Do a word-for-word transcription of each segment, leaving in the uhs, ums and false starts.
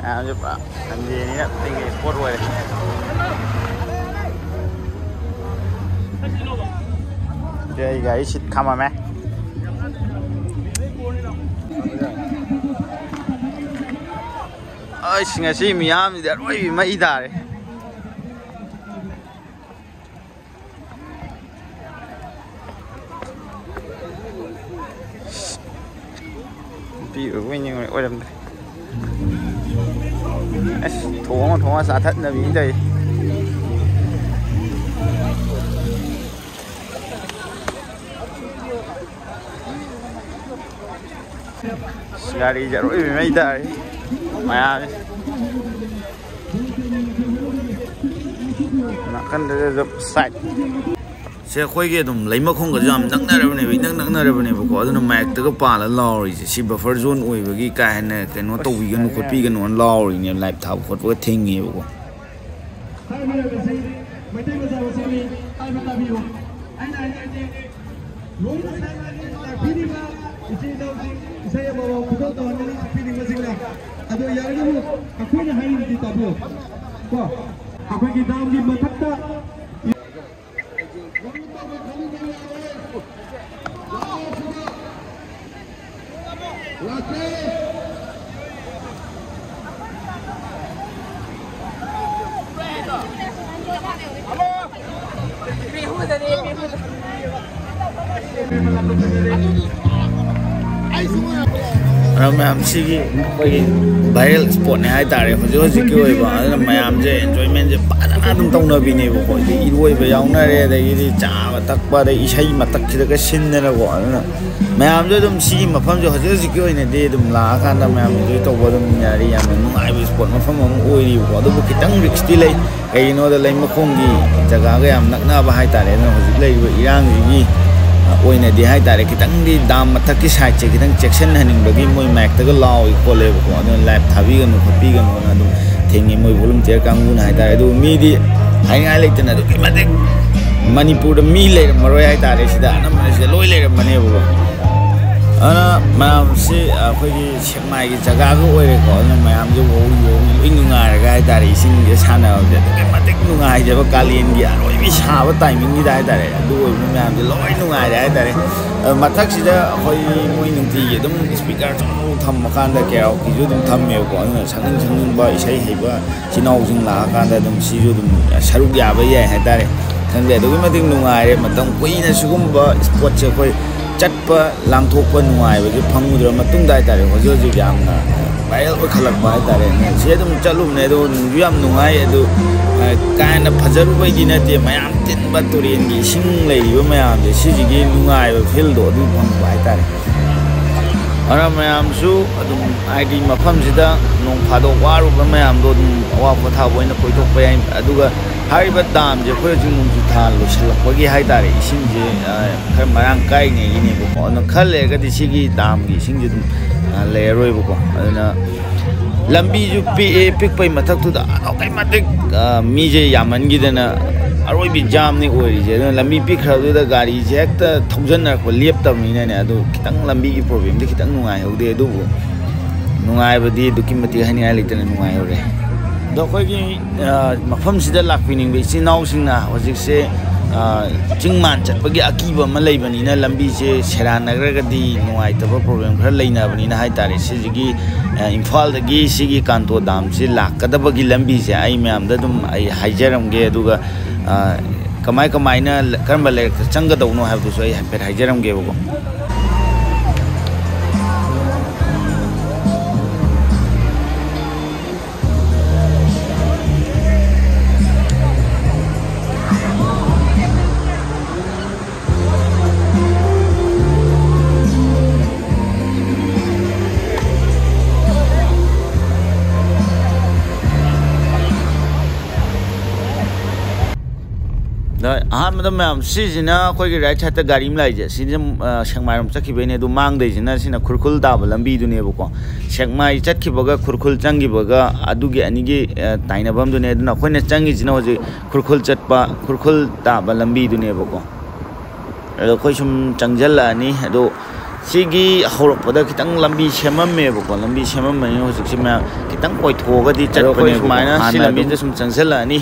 ꯃꯌꯥꯝꯁꯦ ꯄꯨꯔꯥ ꯁꯟꯗꯦꯅꯤꯅ ꯄꯤꯛꯅꯤꯛ ꯏꯁꯄꯣꯠ ꯑꯣꯏꯔꯦ꯫ ꯁꯤ ꯑꯩ ꯒꯥꯔꯤ ꯁꯤꯠ ꯈꯥꯝꯃꯝꯃꯦ꯫ ꯑꯩꯁ, ꯉꯁꯤ ꯃꯤꯌꯥꯝꯁꯤꯗꯤ ꯑꯔꯣꯏꯕꯤ ꯃꯩ ꯇꯥꯔꯦ꯫ ꯅꯨꯄꯤ ꯑꯣꯏꯕꯣꯏ ꯅꯤꯡꯉꯨꯔꯦ, ꯑꯣꯏꯔꯝꯗ꯭ꯔꯦ꯫ ꯑꯁ, ꯊꯣꯡꯉ ꯊꯣꯡꯉ ꯆꯥꯊꯠꯅꯕꯤꯅꯤ ꯇꯧꯔꯤꯁꯦ꯫ ꯒꯥꯔꯤꯁꯦ ꯑꯔꯣꯏꯕꯤ ꯃꯩ ꯇꯥꯔꯦ ꯃꯌꯥꯝꯁꯦ꯫ ꯅꯥꯀꯟꯗꯁꯨ ꯁꯥꯏꯠ꯫ ꯁꯦ, ꯑꯩꯈꯣꯏꯒꯤ ꯑꯗꯨꯝ ꯂꯩꯃꯈꯣꯡꯒꯁꯨ ꯌꯥꯝ ꯅꯛꯅꯔꯕꯅꯦꯕ, ꯏꯅꯛ ꯅꯛꯅꯔꯕꯅꯦꯕꯀꯣ꯫ ꯑꯗꯨꯅ ꯃꯥꯏꯛꯇꯒ ꯄꯥꯜꯂ ꯂꯥꯎꯔꯤꯁꯦ, ꯁꯤ ꯕꯐꯔ ꯖꯣꯟ ꯑꯣꯏꯕꯒꯤ ꯀꯥ ꯍꯦꯟꯅ ꯀꯩꯅꯣ ꯇꯧꯕꯤꯒꯅꯨ ꯈꯣꯠꯄꯤꯒꯅꯨꯅ ꯂꯥꯎꯔꯤꯅꯦꯕ, ꯂꯥꯏꯞ ꯊꯥꯕ ꯈꯣꯠꯄꯒ ꯊꯤꯡꯉꯦꯕꯀꯣ꯫ ꯍꯥꯏꯔꯤꯕꯁꯤ ꯃꯩꯇꯩ ꯃꯆꯥ ꯃꯁꯦꯜꯅꯤ ꯍꯥꯏꯕ ꯇꯥꯕꯤꯌꯨ꯫ ꯑꯩꯅ ꯍꯥꯏꯖꯔꯤꯁꯦ, ꯂꯣꯏꯅ ꯇꯥꯛꯄꯤꯔꯤꯕ ꯏꯆꯤꯜ ꯏꯅꯥꯎꯁꯤꯡ, ꯏꯁꯩ ꯑꯃꯃꯝ ꯈꯨꯗꯣꯜ ꯇꯧꯍꯟꯒꯅꯤ ꯇꯥꯛꯄꯤꯔꯤꯕꯁꯤꯡꯅ꯫ ꯑꯗꯣ ꯌꯥꯔꯒꯕꯨ ꯑꯩꯈꯣꯏꯅ ꯍꯥꯏꯔꯤꯕꯗꯤ ꯇꯥꯕꯤꯌꯨ꯫ ꯀꯣ, ꯑꯩꯈꯣꯏꯒꯤ ꯗꯥꯝꯒꯤ ꯃꯊꯛꯇ ꯑꯗꯣ ꯃꯌꯥꯝ, ꯁꯤꯒꯤ ꯑꯩꯈꯣꯏꯒꯤ ꯚꯥꯏꯔꯦꯜ ꯏꯁꯄꯣꯠꯅꯦ ꯍꯥꯏꯇꯥꯔꯦ ꯍꯧꯖꯤꯛ ꯍꯧꯖꯤꯛꯀꯤ ꯑꯣꯏꯕ꯫ ꯑꯗꯨꯅ ꯃꯌꯥꯝꯁꯦ ꯑꯦꯟꯖꯣꯏꯃꯦꯟꯁꯦ ꯐꯖꯅ ꯑꯗꯨꯝ ꯇꯧꯅꯕꯤꯅꯦꯕꯀꯣ꯫ ꯑꯗꯩ ꯏꯔꯣꯏꯕ ꯌꯥꯎꯅꯔꯦ, ꯑꯗꯒꯤꯗꯤ ꯆꯥꯕ ꯊꯛꯄ, ꯑꯗꯩ ꯏꯁꯩ ꯃꯊꯛꯁꯤꯗꯒ ꯁꯤꯟꯗꯅꯀꯣ꯫ ꯑꯗꯨꯅ ꯃꯌꯥꯝꯁꯨ ꯑꯗꯨꯝ ꯁꯤꯒꯤ ꯃꯐꯝꯁꯦ ꯍꯧꯖꯤꯛ ꯍꯧꯖꯤꯛꯀꯤ ꯑꯣꯏꯅꯗꯤ ꯑꯗꯨꯝ ꯂꯥꯛꯑꯀꯥꯟꯗ ꯃꯌꯥꯝ ꯑꯦꯟꯖꯣꯏ ꯇꯧꯕ ꯑꯗꯨꯝ ꯌꯥꯔꯤ꯫ ꯌꯥꯝꯅ ꯅꯨꯡꯉꯥꯏꯕ ꯏꯁꯄꯣꯠ ꯃꯐꯝ ꯑꯃ ꯑꯣꯏꯔꯤꯕꯀꯣ꯫ ꯑꯗꯨꯕꯨ ꯈꯤꯇꯪ ꯔꯤꯛꯁꯇꯤ ꯂꯩ꯫ ꯀꯩꯒꯤꯅꯣꯗ ꯂꯩꯃꯈꯣꯡꯒꯤ ꯖꯒꯥꯒ ꯌꯥꯝ ꯅꯛꯅꯕ ꯍꯥꯏꯇꯥꯔꯦ꯫ ꯑꯗꯨꯅ ꯍꯧꯖꯤꯛ ꯂꯩꯔꯤꯕ ꯏꯔꯥꯡꯁꯤꯒꯤ ꯑꯣꯏꯅꯗꯤ ꯍꯥꯏꯇꯥꯔꯦ, ꯈꯤꯇꯪꯗꯤ ꯗꯥꯝ ꯃꯊꯛꯀꯤ ꯁꯥꯏꯠꯁꯦ ꯈꯤꯇꯪ ꯆꯦꯛꯁꯤꯟꯍꯟꯅꯤꯡꯕꯒꯤ ꯃꯣꯏ ꯃꯥꯏꯛꯇꯒ ꯂꯥꯎꯏ ꯈꯣꯠꯂꯦꯕꯀꯣ꯫ ꯑꯗꯨꯅ ꯂꯥꯏꯞ ꯊꯥꯕꯤꯒꯅꯨ ꯈꯣꯠꯄꯤꯒꯅꯨꯅ ꯑꯗꯨꯝ ꯊꯤꯡꯉꯤ ꯃꯣꯏ ꯚꯣꯂꯨꯟꯇꯤꯌꯔ ꯀꯥꯡꯕꯨꯅ ꯍꯥꯏꯇꯥꯔꯦ꯫ ꯑꯗꯨ ꯃꯤꯗꯤ ꯍꯥꯏꯅꯤꯡꯉꯥꯏ ꯂꯩꯇꯅ ꯑꯗꯨꯛꯀꯤ ꯃꯇꯤꯛ ꯃꯅꯤꯄꯨꯔꯗ ꯃꯤ ꯂꯩꯔꯝꯃꯔꯣꯏ ꯍꯥꯏꯇꯥꯔꯦ꯫ ꯁꯤꯗ ꯑꯅꯝꯕꯅ ꯁꯤꯗ ꯂꯣꯏ ꯂꯩꯔꯝꯃꯅꯦꯕꯀꯣ꯫ ꯑꯗꯨꯅ ꯃꯌꯥꯝꯁꯤ ꯑꯩꯈꯣꯏꯒꯤ ꯁꯦꯛꯃꯥꯏꯒꯤ ꯖꯒꯥꯒ ꯑꯣꯏꯔꯦꯀꯣ꯫ ꯑꯗꯨꯅ ꯃꯌꯥꯝꯁꯦ ꯋꯥꯎꯔꯤ ꯋꯥꯎꯔꯤ ꯂꯣꯏ ꯅꯨꯡꯉꯥꯏꯔꯒ ꯍꯥꯏꯇꯥꯔꯦ, ꯏꯁꯤꯡꯁꯦ ꯁꯥꯟꯅꯕꯁꯦ ꯑꯗꯨꯛꯀꯤ ꯃꯇꯤꯛ ꯅꯨꯡꯉꯥꯏꯖꯕ, ꯀꯥꯂꯦꯟꯒꯤ ꯑꯔꯣꯏꯕꯤ ꯁꯥꯕ ꯇꯥꯏꯃꯤꯡꯒꯤꯗ ꯍꯥꯏꯇꯥꯔꯦ, ꯑꯗꯨ ꯑꯣꯏꯕ ꯃꯌꯥꯝꯁꯦ ꯂꯣꯏ ꯅꯨꯡꯉꯥꯏꯔꯦ ꯍꯥꯏꯇꯥꯔꯦ꯫ ꯑꯗꯣ ꯃꯊꯛꯁꯤꯗ ꯑꯩꯈꯣꯏ ꯃꯣꯏ ꯅꯨꯡꯇꯤꯒꯤ ꯑꯗꯨꯝ ꯏꯁꯄꯤꯀꯔ ꯑꯆꯧꯕ ꯊꯝꯃꯀꯥꯟꯗ ꯀꯦꯔꯥꯎꯀꯤꯁꯨ ꯑꯗꯨꯝ ꯊꯝꯃꯦꯕꯀꯣ꯫ ꯑꯗꯨꯅ ꯁꯛꯅꯤꯡ ꯁꯛꯅꯤꯡꯕ ꯏꯁꯩ ꯍꯩꯕ ꯏꯆꯤꯟ ꯏꯅꯥꯎꯁꯤꯡ ꯂꯥꯛꯑꯀꯥꯟꯗ ꯑꯗꯨꯝ ꯁꯤꯁꯨ ꯑꯗꯨꯝ ꯁꯔꯨꯛ ꯌꯥꯕ ꯌꯥꯏ ꯍꯥꯏꯇꯥꯔꯦ꯫ ꯈꯪꯗꯦ, ꯑꯗꯨꯛꯀꯤ ꯃꯇꯤꯛ ꯅꯨꯡꯉꯥꯏꯔꯦ꯫ ꯃꯇꯝ ꯀꯨꯏꯅ ꯁꯤꯒꯨꯝꯕ ꯏꯁꯄꯣꯠꯁꯦ ꯑꯩꯈꯣꯏ ꯆꯠꯄ ꯂꯥꯡꯊꯣꯛꯄ ꯅꯨꯡꯉꯥꯏꯕꯁꯦ ꯐꯪꯉꯨꯗ꯭ꯔ ꯃꯇꯨꯡꯗ ꯍꯥꯏꯇꯥꯔꯦ, ꯍꯧꯖꯤꯛ ꯍꯧꯖꯤꯛ ꯌꯥꯝꯅ ꯚꯥꯏꯔꯦꯜ ꯑꯣꯏꯈꯠꯂꯛꯄ ꯍꯥꯏꯇꯥꯔꯦ꯫ ꯁꯤ ꯑꯗꯨꯝ ꯆꯠꯂꯨꯕꯅꯦ, ꯑꯗꯣ ꯅꯨꯡꯁꯨ ꯌꯥꯝ ꯅꯨꯡꯉꯥꯏ꯫ ꯑꯗꯨ ꯑ, ꯀꯥ ꯍꯦꯟꯅ ꯐꯖꯔꯨꯕꯩꯗꯤ ꯅꯠꯇꯦ, ꯃꯌꯥꯝ ꯇꯤꯟꯕ ꯇꯨꯔꯦꯟꯒꯤ ꯏꯁꯤꯡ ꯂꯩꯔꯤꯕ ꯃꯌꯥꯝꯁꯦ, ꯁꯤꯁꯤꯒꯤ ꯅꯨꯡꯉꯥꯏꯕ ꯐꯤꯜꯗꯣ ꯑꯗꯨ ꯐꯪꯕ ꯍꯥꯏꯇꯥꯔꯦ꯫ ꯑꯗꯨꯅ ꯃꯌꯥꯝꯁꯨ ꯑꯗꯨꯝ ꯍꯥꯏꯗꯤ ꯃꯐꯝꯁꯤꯗ ꯅꯣꯡ ꯐꯥꯗꯣꯛ ꯋꯥꯔꯨꯕ ꯃꯌꯥꯝꯗꯣ ꯑꯗꯨꯝ ꯑꯋꯥ ꯄꯣꯊꯥꯕ ꯑꯣꯏꯅ ꯀꯣꯏꯊꯣꯛꯄ ꯌꯥꯏ꯫ ꯑꯗꯨꯒ ꯍꯥꯏꯔꯤꯕ ꯗꯥꯝꯁꯦ ꯑꯩꯈꯣꯏ ꯍꯧꯖꯤꯛ ꯅꯣꯡꯖꯨ ꯊꯥ ꯂꯣꯏꯁꯤꯜꯂꯛꯄꯒꯤ ꯍꯥꯏꯇꯥꯔꯦ, ꯏꯁꯤꯡꯁꯦ, ꯑ, ꯈꯔ ꯃꯔꯥꯡ ꯀꯥꯏꯔꯤꯉꯩꯒꯤꯅꯦꯕꯀꯣ꯫ ꯑꯗꯨꯅ ꯈꯔ ꯂꯩꯔꯒꯗꯤ ꯁꯤꯒꯤ ꯗꯥꯝꯒꯤ ꯏꯁꯤꯡꯁꯦ ꯑꯗꯨꯝ, ꯑ, ꯂꯩꯔꯔꯣꯏꯕꯀꯣ꯫ ꯑꯗꯨꯅ ꯂꯝꯕꯤꯁꯨ ꯄꯤꯛꯑꯦ, ꯄꯤꯛꯄꯩ ꯃꯊꯛꯇꯨꯗ ꯑꯗꯨꯛꯀꯤ ꯃꯇꯤꯛ, ꯑ, ꯃꯤꯁꯦ ꯌꯥꯝꯃꯟꯈꯤꯗꯅ ꯑꯔꯣꯏꯕꯤ ꯖꯥꯝꯅꯤ ꯑꯣꯏꯔꯤꯁꯦ꯫ ꯑꯗꯨꯅ ꯂꯝꯕꯤ ꯄꯤꯛꯈ꯭ꯔꯕꯗꯨꯗ ꯒꯥꯔꯤꯁꯦ ꯍꯦꯛꯇ ꯊꯧꯖꯟꯅꯔꯛꯄ ꯂꯦꯞꯇꯕꯅꯤꯅꯅꯦ, ꯑꯗꯨ ꯈꯤꯇꯪ ꯂꯝꯕꯤꯒꯤ ꯄ꯭ꯔꯣꯕ꯭ꯂꯦꯝꯗꯤ ꯈꯤꯇꯪ ꯅꯨꯡꯉꯥꯏꯍꯧꯗꯦ꯫ ꯑꯗꯨꯕꯨ ꯅꯨꯡꯉꯥꯏꯕꯗꯤ ꯑꯗꯨꯛꯀꯤ ꯃꯇꯤꯛ ꯍꯥꯏꯅꯤꯡꯉꯥꯏ ꯂꯩꯇꯅ ꯅꯨꯡꯉꯥꯏꯍꯧꯔꯦ꯫ ꯑꯗꯣ ꯑꯩꯈꯣꯏꯒꯤ, ꯑ, ꯃꯐꯝꯁꯤꯗ ꯂꯥꯛꯄꯤꯅꯤꯡꯕ ꯏꯆꯤꯟ ꯏꯅꯥꯎꯁꯤꯡꯅ ꯍꯧꯖꯤꯛꯁꯦ, ꯑ, ꯆꯤꯡ ꯃꯥꯟ ꯆꯠꯄꯒꯤ ꯑꯀꯤꯕ ꯑꯃ ꯂꯩꯕꯅꯤꯅ, ꯂꯝꯕꯤꯁꯦ ꯁꯦꯔꯥꯟꯅꯈ꯭ꯔꯒꯗꯤ ꯅꯨꯡꯉꯥꯏꯇꯕ ꯄ꯭ꯔꯣꯕ꯭ꯂꯦꯝ ꯈꯔ ꯂꯩꯅꯕꯅꯤꯅ ꯍꯥꯏꯇꯥꯔꯦ, ꯁꯤꯁꯤꯒꯤ, ꯑ, ꯏꯝꯐꯥꯜꯗꯒꯤ ꯁꯤꯒꯤ ꯀꯥꯟꯇꯣ ꯗꯥꯝꯁꯤ ꯂꯥꯛꯀꯗꯕꯒꯤ ꯂꯝꯕꯤꯁꯦ ꯑꯩ ꯃꯌꯥꯝꯗ ꯑꯗꯨꯝ ꯑꯩ ꯍꯥꯏꯖꯔꯝꯒꯦ꯫ ꯑꯗꯨꯒ, ꯑ, ꯀꯃꯥꯏ ꯀꯃꯥꯏꯅ, ꯀꯔꯝꯕ ꯂꯩꯔꯛꯇ ꯆꯪꯒꯗꯧꯅꯣ ꯍꯥꯏꯕꯗꯨꯁꯨ ꯑꯩ ꯍꯥꯏꯐꯦꯠ ꯍꯥꯏꯖꯔꯝꯒꯦꯕꯀꯣ꯫ ꯑꯗ ꯑꯍꯥꯟꯕꯗ ꯃꯌꯥꯝ, ꯁꯤꯁꯤꯅ ꯑꯩꯈꯣꯏꯒꯤ ꯔꯥꯏꯠ ꯁꯥꯏꯠꯇ ꯒꯥꯔꯤ ꯑꯃ ꯂꯥꯛꯏꯁꯦ, ꯁꯤꯁꯦ, ꯑ, ꯁꯦꯛꯃꯥꯏꯔꯣꯝ ꯆꯠꯈꯤꯕꯩꯅꯦ꯫ ꯑꯗꯨ ꯃꯥꯡꯗꯩꯁꯤꯅ, ꯁꯤꯅ ꯈꯨꯔꯈꯨꯜ ꯇꯥꯕ ꯂꯝꯕꯤꯗꯨꯅꯦꯕꯀꯣ꯫ ꯁꯦꯛꯃꯥꯏ ꯆꯠꯈꯤꯕꯒ ꯈꯨꯔꯈꯨꯜ ꯆꯪꯈꯤꯕꯒ ꯑꯗꯨꯒꯤ ꯑꯅꯤꯒꯤ, ꯑ, ꯇꯥꯏꯅꯐꯝꯗꯨꯅꯦ꯫ ꯑꯗꯨꯅ ꯑꯩꯈꯣꯏꯅ ꯆꯪꯉꯤꯁꯤꯅ ꯍꯧꯖꯤꯛ ꯈꯨꯔꯈꯨꯜ ꯆꯠꯄ, ꯈꯨꯔꯈꯨꯜ ꯇꯥꯕ ꯂꯝꯕꯤꯗꯨꯅꯦꯕꯀꯣ꯫ ꯑꯗꯣ ꯑꯩꯈꯣꯏ ꯁꯨꯝ ꯆꯪꯁꯤꯜꯂꯛꯑꯅꯤ꯫ ꯑꯗꯣ ꯁꯤꯒꯤ ꯍꯧꯔꯛꯄꯗ ꯈꯤꯇꯪ ꯂꯝꯕꯤ ꯁꯦꯝꯃꯝꯃꯦꯕꯀꯣ꯫ ꯂꯝꯕꯤ ꯁꯦꯝꯃꯝꯕꯅꯤꯅ ꯍꯧꯖꯤꯛꯁꯦ ꯃꯌꯥꯝ ꯈꯤꯇꯪ ꯀꯣꯏꯊꯣꯛꯑꯒꯗꯤ ꯑꯗꯣ ꯑꯩꯈꯣꯏ ꯆꯠꯄꯅꯦꯕꯀꯣ꯫ ꯁꯨꯃꯥꯏꯅ ꯁꯤ ꯍꯥꯟꯅ ꯂꯝꯕꯤꯗ ꯑꯗꯨꯝ ꯁꯨꯝ ꯆꯪꯁꯤꯜꯂꯛꯑꯅꯤ꯫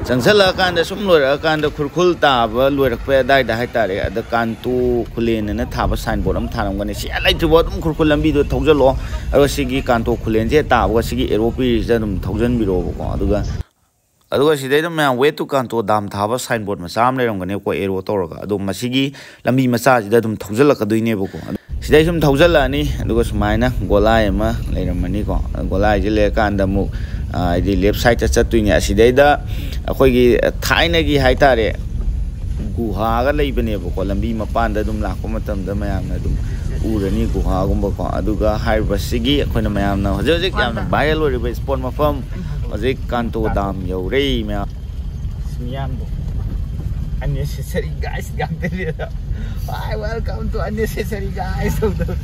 ꯆꯪꯁꯤꯜꯂꯛꯑꯀꯥꯟꯗ ꯁꯨꯝ ꯂꯣꯏꯔꯛꯑꯀꯥꯟꯗ ꯈꯨꯔꯈꯨꯜ ꯇꯥꯕ ꯂꯣꯏꯔꯛꯄ ꯑꯗꯥꯏꯗ ꯍꯥꯏꯇꯥꯔꯦ, ꯑꯗ ꯀꯥꯟꯇꯣ ꯈꯨꯂꯦꯟ ꯑꯅ ꯊꯥꯕ ꯁꯥꯏꯟꯕꯣꯔꯗ ꯑꯃ ꯊꯥꯔꯝꯒꯅꯤ꯫ ꯁꯤ ꯍꯦꯛ ꯂꯩꯇ꯭ꯔꯤꯕꯣ ꯑꯗꯨꯝ ꯈꯨꯔꯈꯨꯜ ꯂꯝꯕꯤꯗꯣ ꯊꯧꯖꯜꯂꯣ꯫ ꯑꯗꯨꯒ ꯁꯤꯒꯤ ꯀꯥꯟꯇꯣ ꯈꯨꯂꯦꯟꯁꯦ ꯍꯦꯛ ꯇꯥꯕꯒ ꯁꯤꯒꯤ ꯑꯦꯔꯣ ꯄꯤꯔꯤꯁꯤꯗ ꯑꯗꯨꯝ ꯊꯧꯖꯟꯕꯤꯔꯛꯑꯣꯕꯀꯣ꯫ ꯑꯗꯨꯒ ꯑꯗꯨꯒ ꯁꯤꯗꯩꯗ ꯃꯌꯥꯝ "Way to ꯀꯥꯟꯇꯣ ꯗꯥꯝ" ꯊꯥꯕ ꯁꯥꯏꯟꯕꯣꯔꯗ ꯃꯆꯥ ꯑꯃ ꯂꯩꯔꯝꯒꯅꯦꯕꯀꯣ, ꯑꯦꯔꯣ ꯇꯧꯔꯒ꯫ ꯑꯗꯣ ꯃꯁꯤꯒꯤ ꯂꯝꯕꯤ ꯃꯆꯥꯁꯤꯗ ꯑꯗꯨꯝ ꯊꯧꯖꯜꯂꯛꯀꯗꯣꯏꯅꯦꯕꯀꯣ꯫ ꯁꯤꯗꯩ ꯁꯨꯝ ꯊꯧꯖꯜꯂꯛꯑꯅꯤ, ꯑꯗꯨꯒ ꯁꯨꯃꯥꯏꯅ ꯒꯣꯂꯥꯏ ꯑꯃ ꯂꯩꯔꯝꯃꯅꯤꯀꯣ꯫ ꯒꯣꯂꯥꯏꯁꯦ ꯂꯩꯔꯀꯥꯟꯗ ꯑꯃꯨꯛ, ꯑ, ꯍꯥꯏꯗꯤ ꯂꯦꯐ ꯁꯥꯏꯗꯇ ꯆꯠꯇꯣꯏꯅꯦ꯫ ꯑꯁꯤꯗꯩꯗ ꯑꯩꯈꯣꯏꯒꯤ ꯊꯥꯏꯅꯒꯤ ꯍꯥꯏꯇꯥꯔꯦ, ꯒꯨꯍꯥꯒ ꯂꯩꯕꯅꯦꯕꯀꯣ꯫ ꯂꯝꯕꯤ ꯃꯄꯥꯟꯗ ꯑꯗꯨꯝ ꯂꯥꯛꯄ ꯃꯇꯝꯗ ꯃꯌꯥꯝꯅ ꯑꯗꯨꯝ ꯎꯔꯅꯤ ꯒꯨꯍꯥꯒꯨꯝꯕꯀꯣ꯫ ꯑꯗꯨꯒ ꯍꯥꯏꯔꯤꯕꯁꯤꯒꯤ ꯑꯩꯈꯣꯏꯅ ꯃꯌꯥꯝꯅ ꯍꯧꯖꯤꯛ ꯍꯧꯖꯤꯛ ꯌꯥꯝꯅ ꯚꯥꯏꯔꯦꯜ ꯑꯣꯏꯔꯤꯕ ꯏꯁꯄꯣꯠ ꯃꯐꯝ ꯍꯧꯖꯤꯛ ꯀꯥꯟꯇꯣ ꯗꯥꯝ ꯌꯧꯔꯦ ꯃꯌꯥꯝ꯫ ꯃꯤꯌꯥꯝꯗꯣ "Unnecessary guys" ꯉꯥꯛꯇꯅꯦ꯫ "Hi, welcome to unnecessary guys" ꯇꯧꯗꯅ꯫